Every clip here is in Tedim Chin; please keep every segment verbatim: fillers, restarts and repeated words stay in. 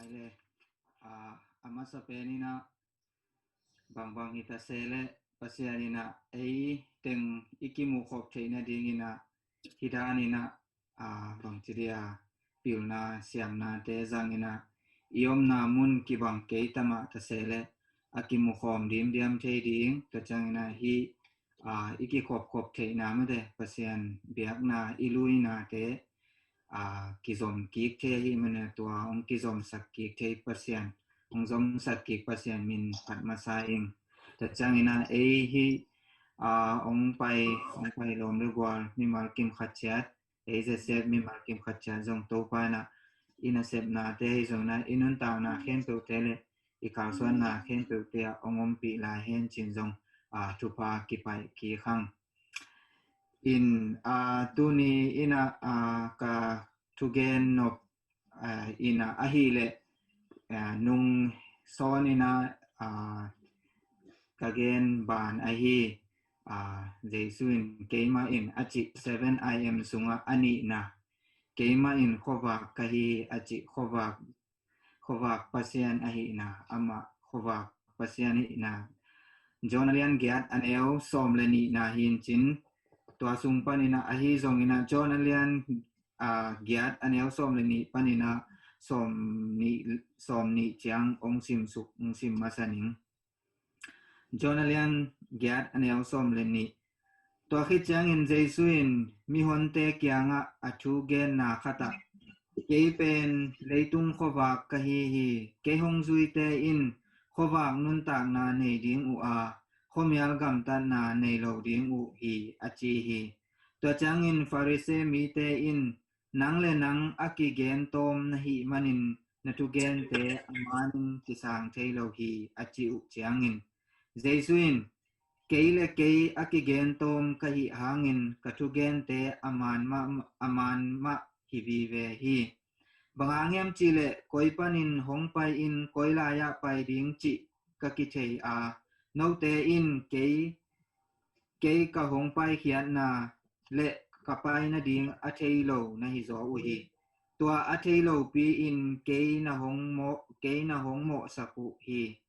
le, a, a masa pen in ah bangbang hi ta se le, Pasian in ah ei teng i kimukhop theih nading in ah, hi dan in ah, a, bangci dia, pilna siamnate zang in ah, i omna mun kibang kei ta mah ta se le, a kimukhawm dimdiam thei ding, tua ciang in ah hih, a, i kikhopkhop theihna mate, Pasian biakna i luinate, a, kizom kik thei ahih man in ah, tua hong kizomsak kik thei Pasian, hong zomsak kik Pasian min phat masa ing. Tua ciang in ah ei hih, a, hong pai, hong pai lawm le gual, mimal kim khat ciat, ei Z Z mimal kim khat ciat zong Topa in ah i nasepnate ahi zong in ah, i nuntakna khempeuhte le i kalsuanna khempeuhte ah hong ompih lai hen ci-in zong, a, thupha kipaih kik hang. In, a, tuni in ah, a, ka thugen nop, a, in ah ahih leh, a, nung sawn in ah, a, ka gen ban ahi, a, Jesu in keimah in a cih, seven I M sungah a nihna, keimah in khuavak ka hi a cih, khuavak, khuavak Pasian ahihna, amah khuavak Pasian ahihna, John a lian giat a neu sawm le nihna hi in cin, tua sung pan in ah ahi zong in ah John a lian, a, giat a neu sawm le nih pan in ah sawm nih, sawm nih ciang hong sim suk, hong sim masa ning. John a lian giat a neu sawm le nih. Tua khit ciangin Jesu in mihonte kiangah a thugenna khat ah, kei pen leitung khuavak ka hi hi. Kei hong zuite in khuavak nuntakna nei ding uh a, khuamial gamtatna nei lo ding uh hi, a ci hi. Tua ciangin Pharisee mite in, nang le nang a kigen tawm na hih manin na thugente a manin kisang thei lo hi, a ci uh ciangin Jesu in, kei le kei a kigen tawm ka hih hangin ka thugente a man mah, a man mah hi vive hi. Bang hang hiam cih leh koi panin hong pai in koi lai-ah pai ding cih ka kithei a, note in kei, kei ka hong paikhiatna le ka pai nading a thei lo na hi zaw uh hi. Tua a thei lopi in kei na hong mawh, kei na hong mawhsak uh hi.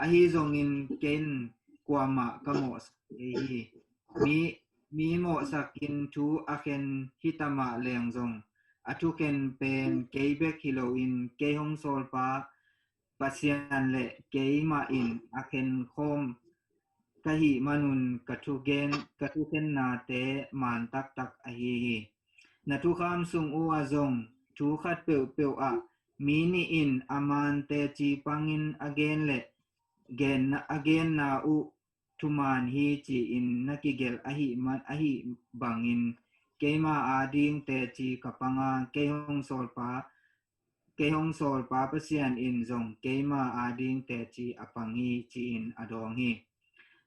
Ahi zongin ken kuamah ka mawhsak kei hi. Mi, mi mawhsak in thu a khen hi ta mah leng zong, a thukhen pen kei bek hi loin kei hong sawlpa Pasian le keimah in a khen khawm ka hih manun ka thugen, ka thukhennate man taktak ahi hi. Na thukham sung uh ah zong thu khat peuhpeuh ah mi nih in a man teci pangin a gen le gen, a genna uh thuman hi ci-in na kigelh ahih man, ahih bangin keima ading teci ka pang a, kei hong sawlpa, kei hong sawlpa Pasian in zong keima ading teci a pang hi, ci-in a dawng hi.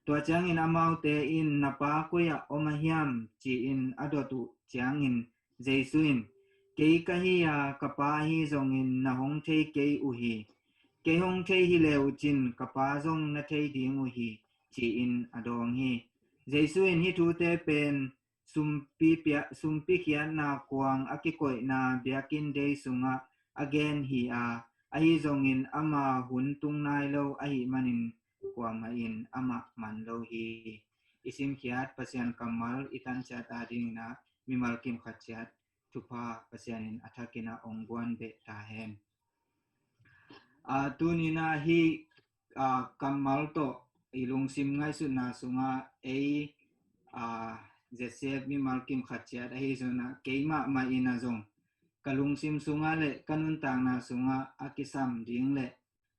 Tua ciangin amaute in, na pa koi-ah om a hiam, ci-in a dot uh ciangin Jesu in, kei ka hi a, ka pa ahi zongin na hong thei kei uh hi. Kei hong thei hi le uh cin ka pa zong na thei ding uh hi, ci-in a dawng hi. Jesu in hih thute pen sumpi pia-, sumpi khiatna kuang a kikoihna biakinn dei sungah a gen hi a, ahi zongin ama hun tung nai lo ahih manin kuamah in amah man lo hi. I simkhiat Pasian kammal i tan ciat adingin ah mimal kim khat ciat thupha Pasian in a thakin ah hong guan beh ta hen. A, tuni-in ah hih, a, kammal tawh i lungsim ngaihsutna sungah ei, a, Z Z mimal kim khat ciat ahi zongin ah keimah mah in ah zong ka lungsim sungah le ka nuntakna sungah a kisam ding le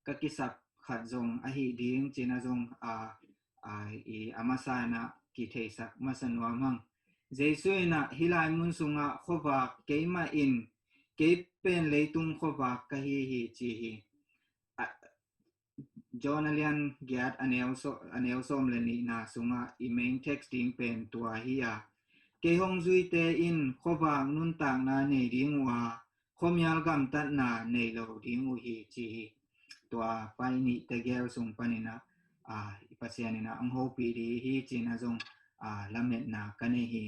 ka kisap khat zong ahi ding ci-in ah zong, a, a, i a masa in ah kitheisak masa nuam hang. Jesu in ah hih lai mun sungah khuavak keimah in, kei pen leitung khuavak ka hi hi ci hi. A, John a lian giat a neu saw-, a neu sawm le nihna sungah i main text ding pen tua hi a, kei hong zuite in khuavak nuntakna nei ding uh a, khuamial gamtatna nei lo ding uh hi ci hi. Tua pai nih tegel sung panin ah, a, i Pasian in ah hong hopih ding hi ci-in ah zong, a, lametna ka nei hi.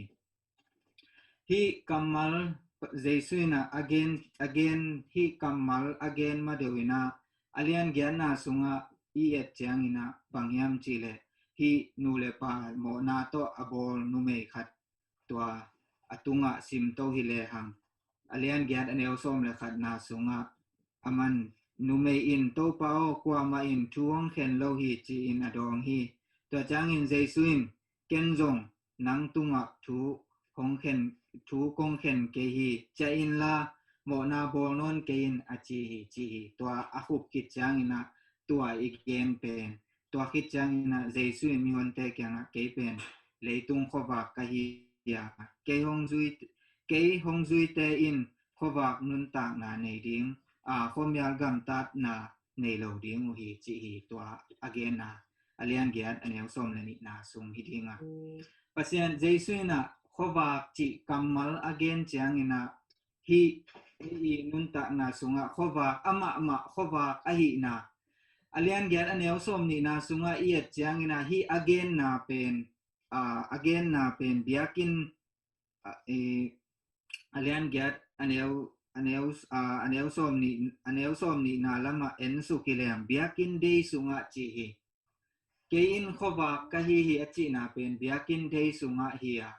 Hih kammal Jesu in ah a gen, a gen, hih kammal a gen ma deuh in ah a lian giatna sungah i et ciangin ah bang hiam cih leh, hih nu le pa mawhna tawh a bawl numei khat, tua a tungah simto hi lehang, a lian giat a neu sawm le khatna sungah aman, numei in, "Topa aw, kuamah in thu hong khen lo hi," ci-in a dawng hi. Tua ciangin Jesu in, "Ken zong nang tungah thu hong khen, thu kong khen kei hi. Ciah inla, mawhna bawl nawn kei in," a ci hi, ci hi. Tua a khup khit ciangin ah tua i gen pen, tua khit ciangin ah Jesu in mihonte kiangah, "Kei pen leitung khuavak ka hi a, kei hong zui, kei hong zuite in khuavak nuntakna nei ding, a, khuamial gamtatna nei lo ding uh hi," ci hi. Tua a genna a lian giat a neu sawm le nihna sung hi ding a, Pasian, Jesu in ah khuavak cih kammal a gen ciangin ah, hih i nuntakna sungah khuavak, amah mah khuavak ahihna, a lian giat a neu sawm nihna sungah i et ciangin ah hih a genna pen, a, a genna pen biakinn, a, i, a lian giat a neu, a neu, a, a neu sawm nih, a neu sawm nihna lamah en suk hi leng, "Biakinn dei sungah," ci hi. "Kei in khuavak ka hi hi," a cihna pen biakinn dei sungah hi a,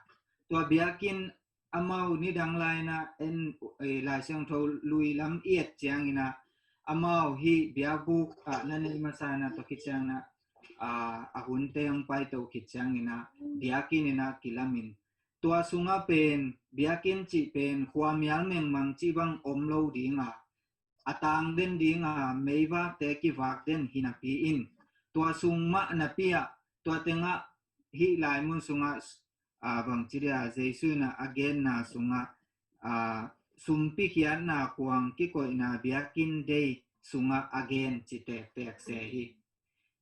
tua biakinn amau nidang lai-in ah en, eh, Lai Siangtho lui lam i et ciangin ah, amau hih biakbuk ah na nei masa in ah, tua khit ciangin ah, a, a hunte hong paito khit ciangin ah biakinn in ah kilamin, tua sungah pen, biakinn cih pen khuamial mengmang cih bang om lo ding a, a tang den ding a, meivakte kivak den hi napi in, tua sung mah napi ah, tua tengah hih lai mun sungah, a, bangci dia, Jesu in ah a genna sungah, a, sumpi khiatna kuang kikoihna biakinn dei sungah a gen ci tektek se hi.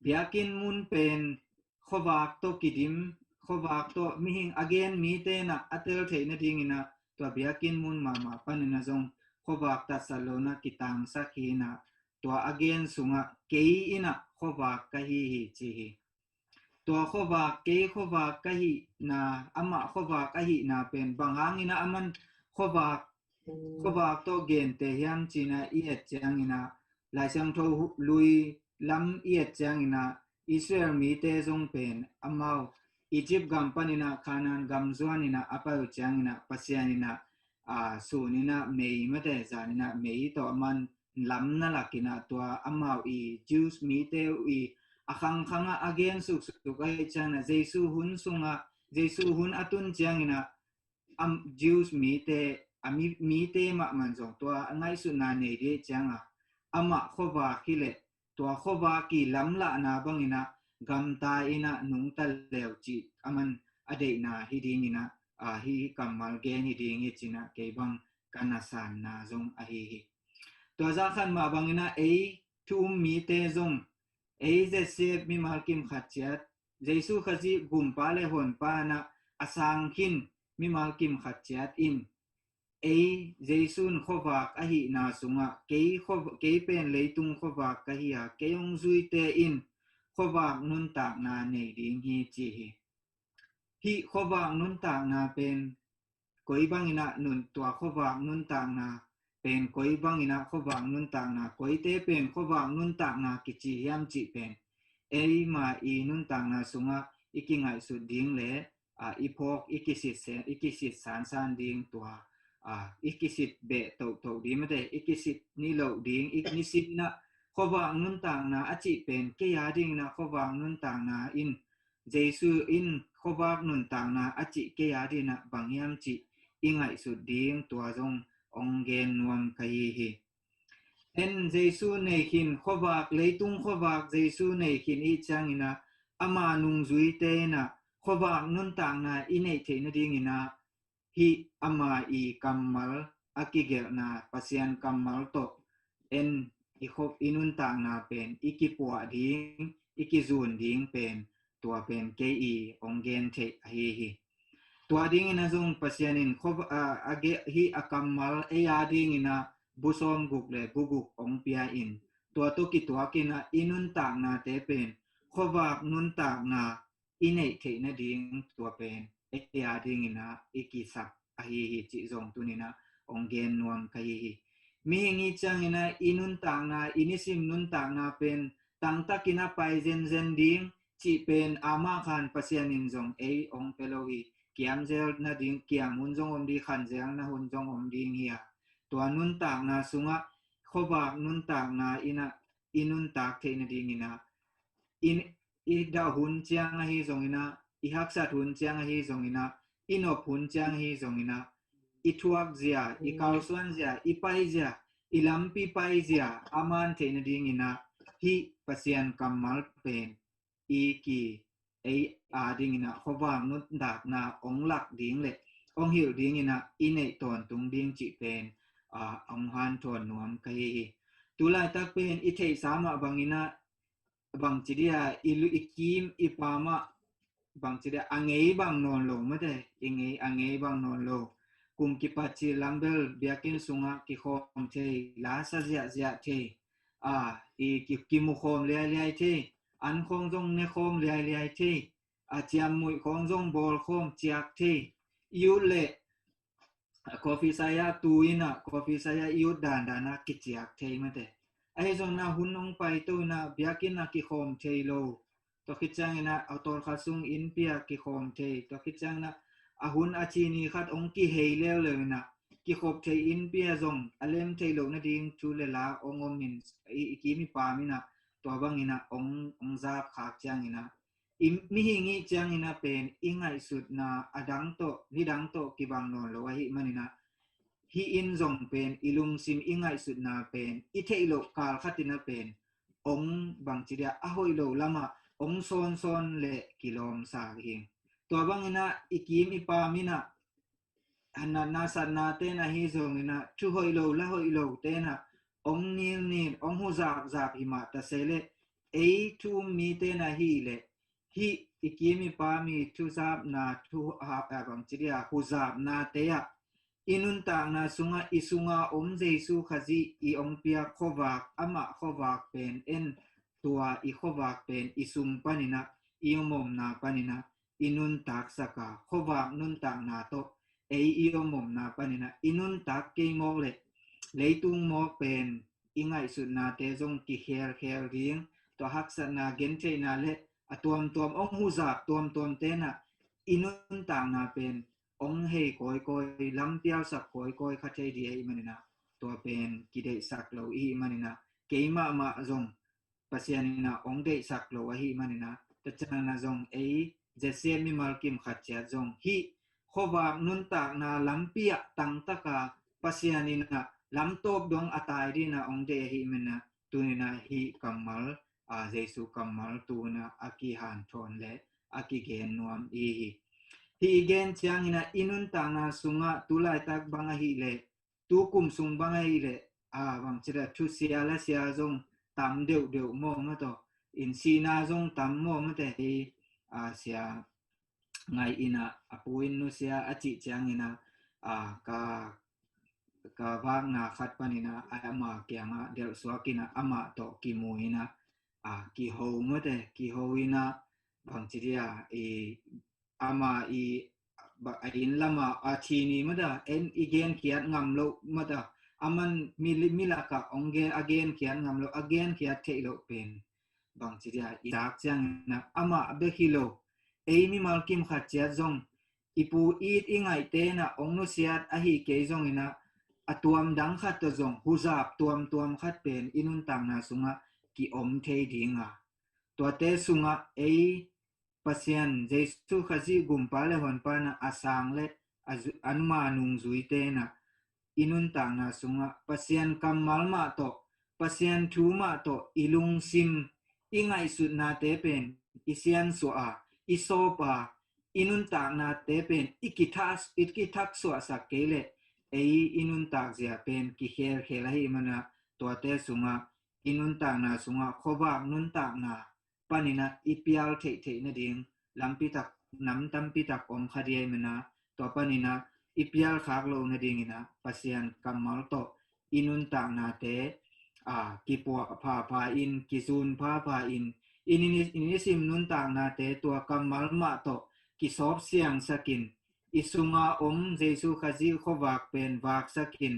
Biakinn mun pen khuavak tawh kidim, khuavak tawh mihing a gen mite in ah a tel theih nadingin ah, tua biakinn mun mahmah panin ah zong khuavak tatsat lo in ah kitangsak hi in ah, tua a gen sungah, "Kei in ah khuavak ka hi hi," ci hi. Tua khuavak, kei khuavak ka hihna, amah khuavak ahihna pen bang hangin ah aman khuavak, khuavak tawh gente hiam ci-in ah i et ciangin ah, Lai Siangtho lui lam i et ciangin ah, Israel mite zong pen amau Egypt gam panin ah Canaan gam zuanin ah a pai uh ciangin ah, Pasian in ah, a, sun in ah mei mate, zan in ah mei tawh aman lamna lakin ah, tua amau i Jews mite uh i a khangkhang ah a gen suksuk ahih ciangin ah, Jesu hun sungah, Jesu hun a tun ciangin ah, am, Jews mite, a mi, mite mahmah in zong tua a ngaihsutna nei ding ahih ciangin ah, amah khuavak hi leh, tua khuavak i lamlahna bangin ah gamta in ah nungta leu cih aman a deihna hi dingin ah, a, hih kammal gen hi ding hi ci-in ah kei bang ka na sanna zong ahi hi. Tua zah khat mah bangin ah ei thu um mite zong, ei Z C F mimal kim khat ciat, Jesu Khazih Gumpa le Honpa in ah a sang khin mimal kim khat ciat in, ei, Jesu in khuavak ahihna sungah, "Kei khuav-, kei pen leitung khuavak ka hi a, kei hong zuite in khuavak nuntakna nei ding hi," ci hi. Hih khuavak nuntakna pen koi bangin ah nun, tua khuavak nuntakna pen koi bangin ah khuavak nuntakna, koite pen khuavak nuntakna kici hiam cih pen eima i nuntakna sungah i kingaihsut ding le, a, i phawk, i kisit se, i kisit sansan ding tua, a, i kisit beh tohtoh ding mate, i kisit ni loh ding, i nisim in ah khuavak nuntakna a cih pen kei a dingin ah khuavak nuntakna in, Jesu in khuavak nuntakna a cih kei a dingin ah bang hiam cih i ngaihsut ding tua zong hong gen nuam ka hi hi. En Jesu nei khin khuavak, leitung khuavak Jesu nei khin i ciangin ah, ama nungzuite in ah khuavak nuntakna i neih theih nadingin ah, hih ama i kammal a kigelhna, Pasian kammal tawh en i khop i nuntakna pen i kipuah ding, i kizun ding pen, tua pen kei i hong gen theih ahi hi. Tua dingin ah zong Pasian in khuava-, a, a ge-, hih a kammal ei a dingin ah bu sawm guk le bu guk hong pia in, tua tawh kituakin ah i nuntaknate pen khuavak nuntakna i neih theih nading tua pen ei a dingin ah i kisak ahi hi cih zong tuni-in ah ong gen nuam ka hi hi. Mihing i ciangin ah i nuntakna, i nisim nuntakna pen tangtakin a pai zenzen ding cih pen amah khan Pasian in zong ei ong pe lo hi. Kiamzel nading kiam hun zong om ding, khanzel na hun zong om ding hi a, tua nuntakna sungah khuavak nuntakna in ah i nuntak theih nadingin ah, i, i dah hun ciang ahi zongin ah, i haksat hun ciang ahi zongin ah, i nop hun ciang ahi zongin ah, i thuakzia, i kalsuanzia, i paizia, i lampi paizia a man theih nadingin ah hih Pasian kammal pen i ki ei a dingin ah khuavak nuntakna ong lak ding le ong hilh dingin ah i neih tawntung ding cih pen a ong hanthawn nuam ka hi hi. Tulaitak pen i theihsa mah bangin ah bangci dia i lu i kim i pam ah bangci dia a ngei bang nawn lo mate, i ngei a ngei bang nawn lo. Kum kipat ci lam bel biakinn sungah kikhawm thei, la sa ziahziah thei, a i ki, kimukhawm liailiai thei, an khawng zong nekhawm liailiai thei, a ciammuih khawng zong bawlkhawm ciak thei, i ut le a coffee saya tu in ah coffee saya i ut dandan ah kiciak thei mate. Ahi zongin ah hun ong paito in ah biakinn ah kikhawm thei lo. Tua khit ciangin ah a tawlkhat sung innpi ah kikhawm thei. Tua khit ciangin ah a hun a ci ni khat ong kihei leuleu in ah kikhop thei innpi ah zong a lem thei lo nading thu le la ong om in i, i kim i pam in ah tua bangin ah ong, ong zap khak ciangin ah i mihing i ciangin ah pen i ngaihsutna a dang tawh, nidang tawh kibang nawn lo ahih manin ah hih in zong pen i lungsim i ngaihsutna pen i theih loh kal khatin ah pen ong bangci dia a hoih lo lamah ong sawnsawn le kilawmsa hi. Tua bangin ah i kim i pam in ah a natna satna ten ahi zongin ah thu hoih lo la hoih lo ten ah ong nilnil ong huzapzap hi mah ta se le ei thu um mi ten ahi le hih i kim i pam i thuzapna thu a bangci dia huzapna te ah i nuntakna sungah i sunga om Jesu Khazih i ong piak khuavak amah khuavak pen en tua i khuavak pen i sung panin ah i omomna panin ah i nuntaksak a khuavak nuntakna tawh ei i omomna panin ah i nuntak kei mawk le leitung mawk pen i ngaihsutnate zong kikhelkhel ding, tua haksatna gentheihna le a tuamtuam ong huzap tuamtuam ten ah i nuntakna pen ong hei kawikawi lampialsak kawikawi kha thei ding ahih manin ah tua pen kideihsak lo ihih manin ah keimahmah zong Pasian in ah ong deihsak lo ahih manin ah tua ciangin ah zong ei Jesse mimal kim khat ciat zong hih khuavak nuntakna lampi ah tangtaka Pasian in ah lamtawp dong a tai dingin ah ong deih ahih manin ah tunin ah hih kammal a Jesu kammal tunin ah a kihanthawn le a kigen nuam i hi. Hih i gen ciangin ah i nuntakna sungah tulaitak bang ahih leh tu kum sung bang ahih leh a bangci dia thusia lasia zong tam deuhdeuh maw mate, in sihna zong tam maw mate hi. A sia ngai in ah a pu in nusia a cih ciangin ah a ka ka vakna khat panin ah ama kiangah delhsuak in ah amah tawh kimu in ah a kiho mate, kiho in ah bangci dia i ama i a inn lama a thi ni mate, en i genkhiat ngam lo mate, aman mi, milakah ong gen a genkhiat ngam lo, a genkhiat theih lo pen bangci dia i tak ciangin ah amah bek hi lo ei mimal kim khat ciat zong i pu it i ngaihte in ah ong nusiat ahi kei zongin ah a tuam dang khat tawh zong huzap tuamtuam khat pen i nuntakna sungah ki-om thei ding a, tuate sungah ei Pasian Jesu Khazih gumpa le honpa in ah a sang le a zu-, a numa nungzuite in ah i nuntakna sungah Pasian kammal mah tawh, Pasian thu mah tawh i lungsim i ngaihsutnate pen i siansuah a, i sawp a, i nuntaknate pen i kithak, i kithaksuahsak kei leh ei i nuntak zia pen kikhelkhel ahih manin ah tuate sungah i nuntakna sungah khuavak nuntakna panin ah i pial theihtheih nading lampi tak, nam tampi tak om kha ding ahih manin ah tua panin ah i pial khak loh nadingin ah Pasian kammal tawh i nuntaknate a kipuah phapha in, kizun phapha in, i ni, i nisim nuntaknate tua kammal mah tawh kisawp siangsak in i sunga om Jesu Khazih khuavak pen vaksakin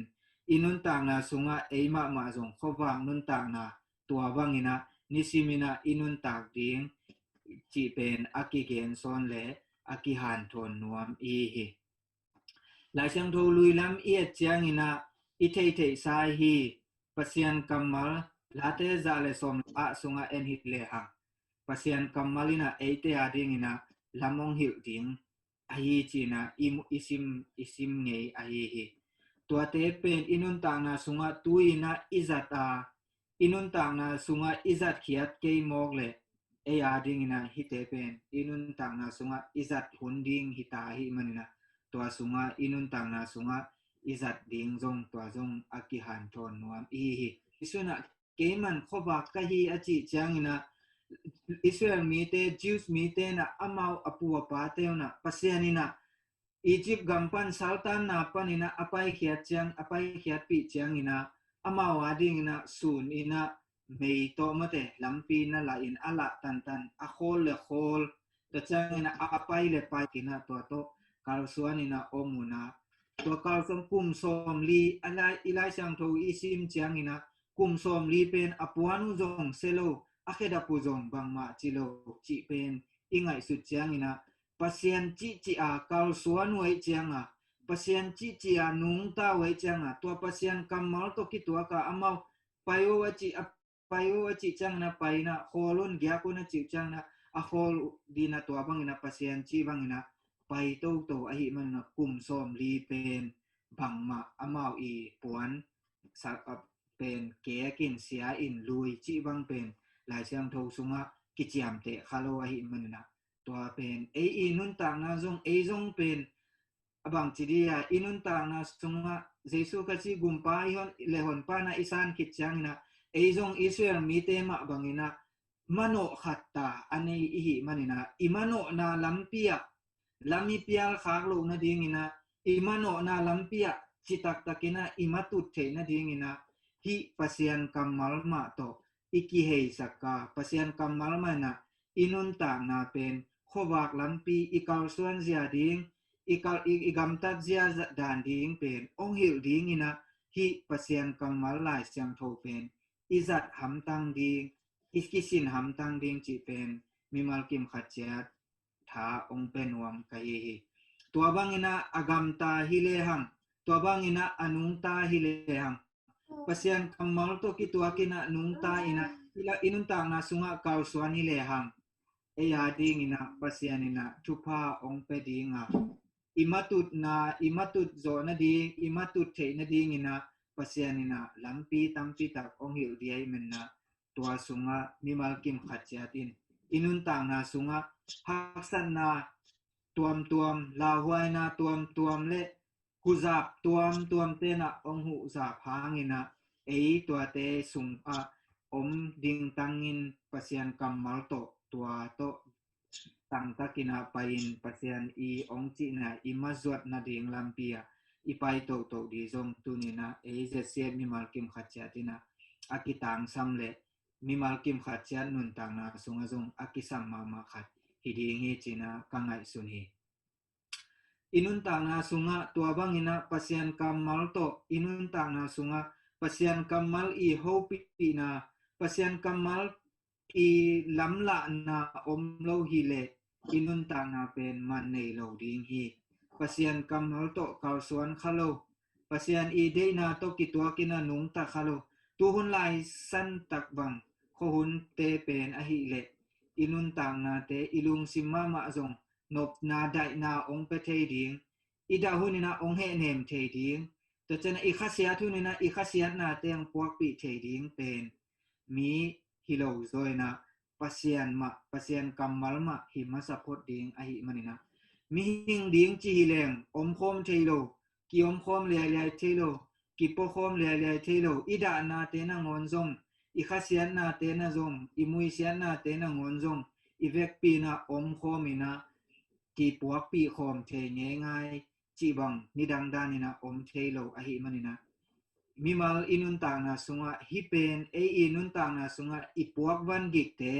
i nuntakna sungah ei mahmah zong khuavak nuntakna tua banginah nisiminah i nuntak ding cih pen a kigen sawn le a kihanthawn nuam i hi. Laisiangtho luilam i et cianginah i theitheisaih hi. Pasian kammal Late za le sawm le ah sungah en hi lehang Pasian kammal inah eite a dinginah lam hong hilh ding ahi cinah i sim i sim ngei ahi hi. Tuate pen i nuntakna sungah tuinah i zat a i nuntakna sungah i zatkhiat kei mawk le ei a dinginah hite pen i nuntakna sungah i zat hun ding hita ahi maninah tua sungah i nuntakna sungah i zat ding zong tua zong a kihanthawn nuam i hi hi. Jesu inah keiman khuavak ka hi a cih cianginah Israel mite, Jews mite inah amau a pu a pate unah Pasian inah Egypt gam pan saltanna paninah a paikhiat ciang a paikhiatpih cianginah amau a dinginah sun inah mei tawh mate lampi na lahin a lah tantan a khawl le khawl ta cianginah a pai le pai kinah tua tawh kalsuan inah om unah tua kalsuan kum sawm li a lai i Laisiangtho i sim cianginah kum sawm li pen a puan uh zong se lo a khedap uh zong bangmah ci lo cih pen i ngaihsut cianginah Pasian cihcih a kalsuan uh aih cianga Pasian cihcih a nungta uh aih cianga tua Pasian kammal tawh kituaka amau pai uh a cih a pai uh a cih ciangina paina khawl un giak un a cih ciangina a khawl dina tua bangina Pasian cih bangina pai toto ahi manina kum sawm li pen bangmah amau i puan pen kekin sia in lui cih bang pen Laisiangtho sungah kiciamteh kha lo ahi manina tua pen ei i nuntakna zong ei zong pen a bangci dia i nuntakna sungah Jesu Khazih gumpa i hon le honpana i san khit ciangina ei zong Israel mite mah bangina manawh khatta a nei ihi manina i manawhna lampi ah lam i pial khak loh nadingina i manawhna lampi ah citaktakina i matut theih nadingina hih Pasian kammal mah tawh i kiheisaka Pasian kammal mahna i nuntakna pen khuavak lampi i kalsuan zia ding i, kal, i, i gamtat zia dan ding pen ong hilh dingina hih Pasian kammal Laisiangtho pen i zat hamtang ding i kisin hamtang ding cih pen mimal kim khat ciat tha ong pe nuam ka hi hi. Tua bangina a gamta hi lehang tua bangina a nungta hi lehang Pasian kammal tawh kituakina nungta ina i nuntakna sungah kalsuan hi lehang ei a dingina Pasian ina thupha ong pe dinga i matutna i matut zawh nading i matut theih nadingina Pasian ina lampi tampi tak ong hilh dia i menna tua sungah mimal kim khat ciatin i nuntakna sungah haksatna tuamtuam lauhuaina tuamtuam le huzap tuamtuam tena ong huzap hangina ei tuate sungah om dingtangin Pasian kammal tawh tua tawh tangtakina pain Pasian i ong cihna i mazuat nading lampi ah i pai toto di zong tunina ei zesiat mimal kim khat ciatina a kitangsam le mimal kim khat ciat nuntakna sungah zong a kisam mahmah khat hi ding hi cina ka ngaihsun hi. I nuntakna sungah tua bangina Pasian kammal tawh i nuntakna sungah Pasian kammal i hopihna Pasian kammal i lamlahna om lo hileh i nuntakna pen man nei lo ding hi. Pasian kammal tawh kalsuan kha lo Pasian i deihna tawh kituakina nungta kha lo tuhun lai santak bang khuahunte pen ahihleh i nuntaknate i lungsim mahmah zong nopna daihna ong pe thei ding i dah hunina ong hehnem thei ding tua ciana i khasiat hunina i khasiatnate ong puakpih thei ding pen mi hi lo zawina Pasian mah Pasian kammal mah hi masa phot ding ahi manina mihing ding ci hi leng omkhawm thei lo ki omkhawm liailiai thei lo ki puakhawm liailiai thei lo i dahnate nangawn zong i khasiatnate na zong i muisiatnate nangawn zong i vekpina omkhawmina ki puakpih khawm thei ngeingai cih bang nidang danina om thei lo ahi manina mimal i nuntakna sungah hi pen ei i nuntakna sungah i puak van gikte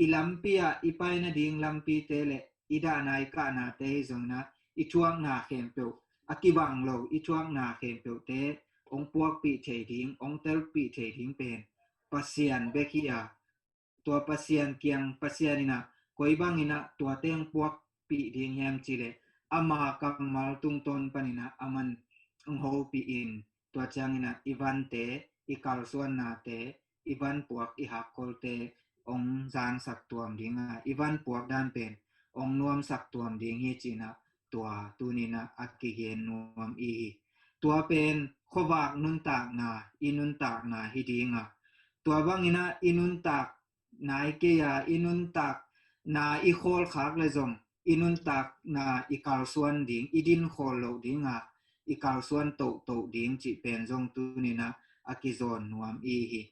i lampi ah i pai nading lampite le i dahna i kahnate hi zongina i thuakna khempeuh, a kibang lo i thuakna khempeuhte hong puakpih thei ding, hong telpih thei ding pen Pasian bek hi a, tua Pasian kiang, Pasian in ah koi bangin ah tuate hong puakpih ding hiam cih leh ama kammal tungtawn panin ah aman hong hopih in, tua ciangin ah i vante, i kalsuannate, i vanpuak, i hakkolte hong zangsak tuam ding a, i vanpuak dan pen hong nuamsak tuam ding hi ci-in ah tua tuni-in ah a kigen nuam i hi. Tua pen khuavak nuntakna, i nuntakna hi ding a, tua bangin ah i nuntak nai kei a, i nuntakna i khawlkhak leh zong i nuntakna i kalsuan ding, i din khawl loh ding a, i kalsuan tohtoh ding cih pen zong tuni-in ah a kizawn nuam i hi.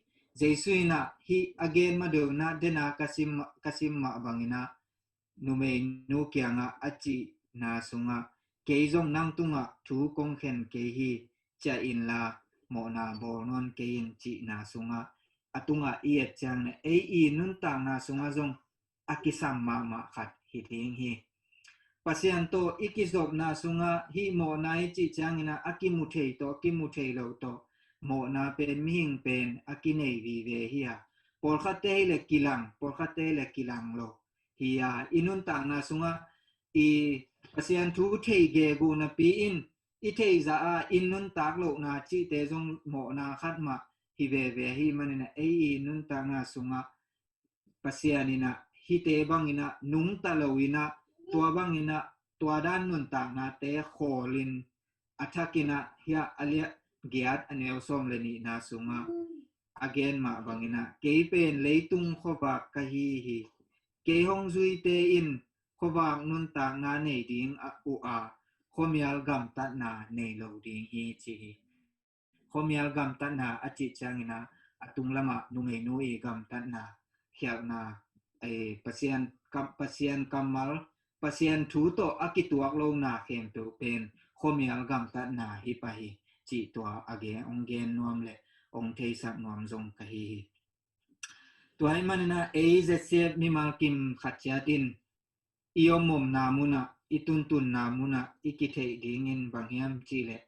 Jesu in ah hih a gen ma deuh in ah, den a ka sim, ka sim mah bangin ah, numeinu kiangah a cihna sungah, kei zong nang tungah thu kong khen kei hi, ciah inla mawhna bawl nawn kei in cihna sungah, a tungah i et ciangin ah ei i nuntakna sungah zong a kisam mahmah khat hi ding hi. Pasian tawh i kizopna sungah hih mawhna i cih ciangin ah a kimu thei tawh, a kimu thei lo tawh mawhna pen mihing pen a kinei vive hi a, pawlkhatte hi leh kilang, pawlkhatte hi leh kilang lo hi a, i nuntakna sungah i Pasian thu thei gegu napi in i theih zah a i nuntak lohna cihte zong mawhna khat mah hi veve ahih manin ah ei i nuntakna sungah Pasian in ah hihte bangin ah nungta lo in ah, tua bangin ah tua dan nuntaknate khawlin, a thakin ah hiah a liah giat a neu sawm leh nihna sungah a gen mah bangin ah, kei pen leitung khuavak ka hi hi. Kei hong zuite in khuavak nuntakna nei ding uh a, khuamial gamtatna nei lo ding hi ci hi. Khuamial gamtatna a cih ciangin ah a tunglamah numeinu i gamtatna khialhna, eh, Pasian kam, Pasian kammal, Pasian thu tawh a kituak lohna khempeuh pen khuamial gamtatna hi pah hi cih tua a gen, hong gen nuam leh hong theisak nuam zong ka hi hi. Tua ahih manin ah ei Z C F mimal kim khat ciat in i om omna munah, i tuntunna munah i kitheih dingin bang hiam cih leh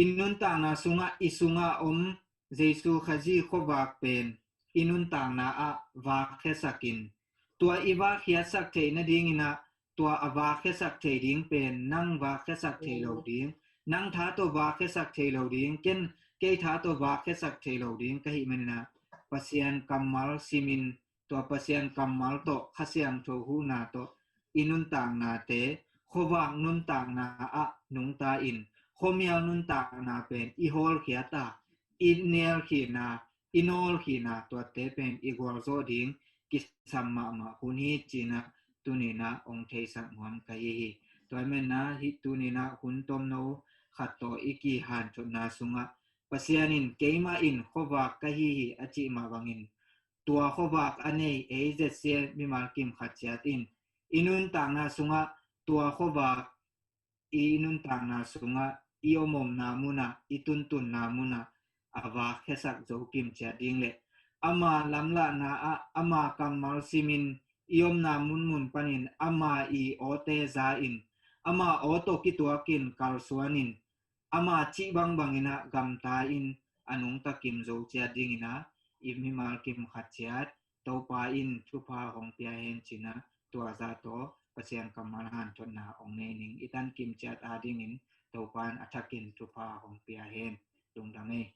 i nuntakna sungah, i sungah om Jesu Khazih khuavak pen i nuntakna ah vakkhiasak in, tua i vakkhiatsak theih nadingin ah tua a vakkhiasak thei ding pen nang vakkhiasak thei lo ding, nang tha tawh vakkhiasak thei lo ding, ken, kei tha tawh vakkhiasak thei lo ding ka hih manin ah Pasian kammal simin, tua Pasian kammal tawh, Kha Siangtho huhna tawh i nuntaknate khuavak nuntakna ah nungta in, khuamial nuntakna pen i hawlkhiat a, i nelkhin a, i nawlkhin a, tuate pen i gualzawh ding kisam mahmah hun hi ci-in ah tuni-in ah hong theisak nuam ka hi hi. Tua ahih manin ah hih tuni-in ah hun tomno khat tawh i kihanthawnna sungah Pasian in keimah in khuavak ka hi hi a cih mah bangin, tua khuavak a nei ei Z C F mimal kim khat ciat in i nuntakna sungah tua khuavak, i nuntakna sungah, i om omna munah, i tuntunna munah a vakkhiasak zo kim ciat ding leh ama lamlahna ah, ama kammal simin, i omna munmun panin ama i awte za in, ama aw tawh kituakin kalsuanin, ama cih bangbangin ah gamta in a nungta kim zo ciat dingin ah i mimal kim khat ciat Topa in thupha hong pia hen ci-in ah tua zah tawh Pasian kammal hanthawnna hong nei ning. I tan kim ciat adingin Topa in a thakin thupha hong pia hen. Lungdam ei.